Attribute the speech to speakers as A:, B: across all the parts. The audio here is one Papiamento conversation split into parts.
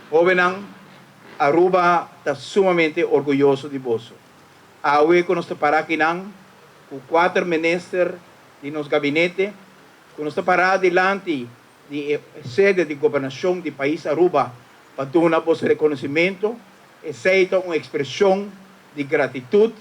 A: Hobennan, Aruba ta sumamente orguyoso di boso. Awe cu nos ta para akinan cu cuater minister di nos gabinete, cu nos ta para dilanti di e sede di gobernacion di pais Aruba pa duna boso reconocimento, esey ta un expresion di gratitud,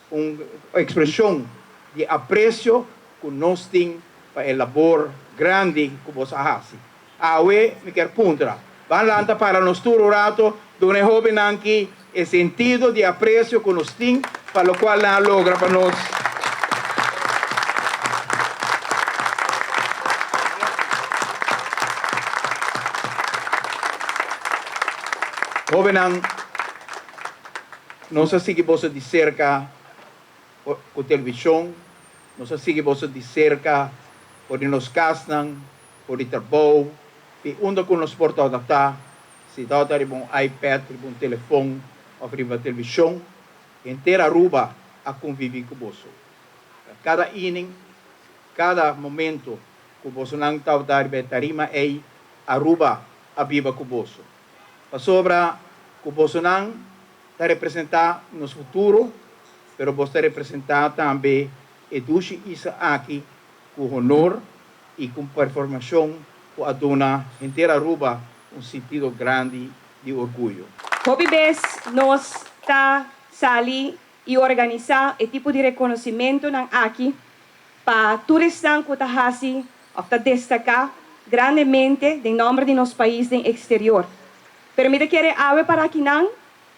A: un expresion di aprecio cu nos tin pa e labor grandi cu boso a haci. Awe mi kier puntra, ban lanta para nos tur un rato, duna e hobennan aki e sentido di aprecio cu nos tin pa locual nan a logra pa nos. Hobennan, nos a sigui boso di cerca cu television, nos a sigui boso di cerca for di nos casnan, for di trabou i unda ku nos por tabata ta, si tabata riba un iPad, riba un telefon òf riba televishon, henter Aruba a konviví ku boso. Kada inning, kada momento ku bosonan tabata riba e tarima ei, Aruba a biba ku boso. Pasobra ku bosonan ta representá nos futuro, pero boso ta representá tambe e dushi isla aki ku honor y cu un performacion cu a duna henter Aruba un sentido grandi di orguyo.
B: Hopi bes nos ta sali y organisa e tipo di reconocimentonan aki pa tur esnan cu ta haci of ta destaca grandemente den nomber di nos pais den exterior. Pero mi ta kere awe para akinan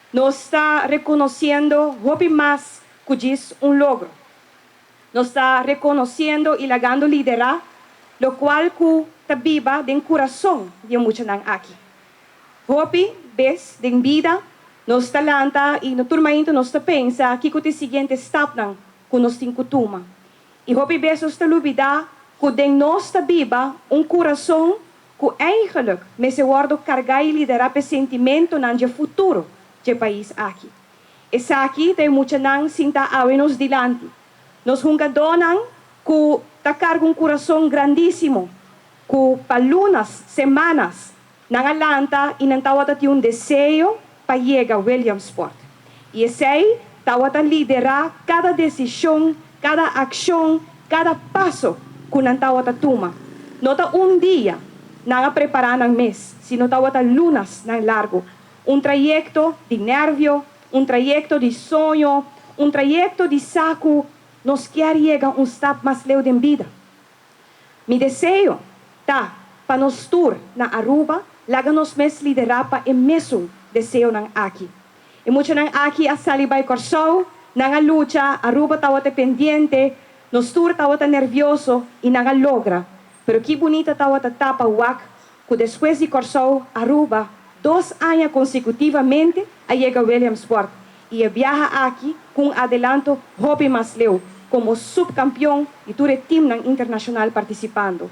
B: nos ta reconociendo hopi mas cu djis un logro. Nos ta reconociendo y lagando lidera locual cu ta biba den curason di e muchanan aki. Hopi bes den bida nos ta lanta y no tur mainto nos ta pensa kico ta e siguiente stapnan cu nos tin cu tuma. Y hopi bes nos ta lubida cu den nos ta biba un curason cu eigenlijk mester wordo carga y lidera p'e sentimentonan dje futuro dje pais aki. Esaki ta e muchanan sinta awe nos dilanti. Nos hungadónan ku ta karga un kurason grandísimo, ku pa lunas, semanas, nan a lanta i nan tawata tin un deseo pa yega Williamsport. I esei tawata liderá kada desishon, kada akshon, kada paso ku nan tawata tuma. No ta un dia nan a prepará nan mes, sino tawata lunasnan largu. Un trayekto di nervio, un trayekto di soño, un trayekto di sa ku nos kier yega un stap mas leu den bida. Mi deseo ta pa nos tur na Aruba laga nos mes liderá pa e mesun deseonan aki. E muchanan aki a sali bai Kòrsou, nan a lucha, Aruba tabata pendiente, nos tur tabata nervioso i nan a logra. Pero ki bunita tabata ta pa wak ku despues di Kòrsou, Aruba, dos aña konsekutivamente a yega Williamsport i e biaha aki ku un adelanto hopi mas leu komo supkampion di tur e timnan internashonal partisipando.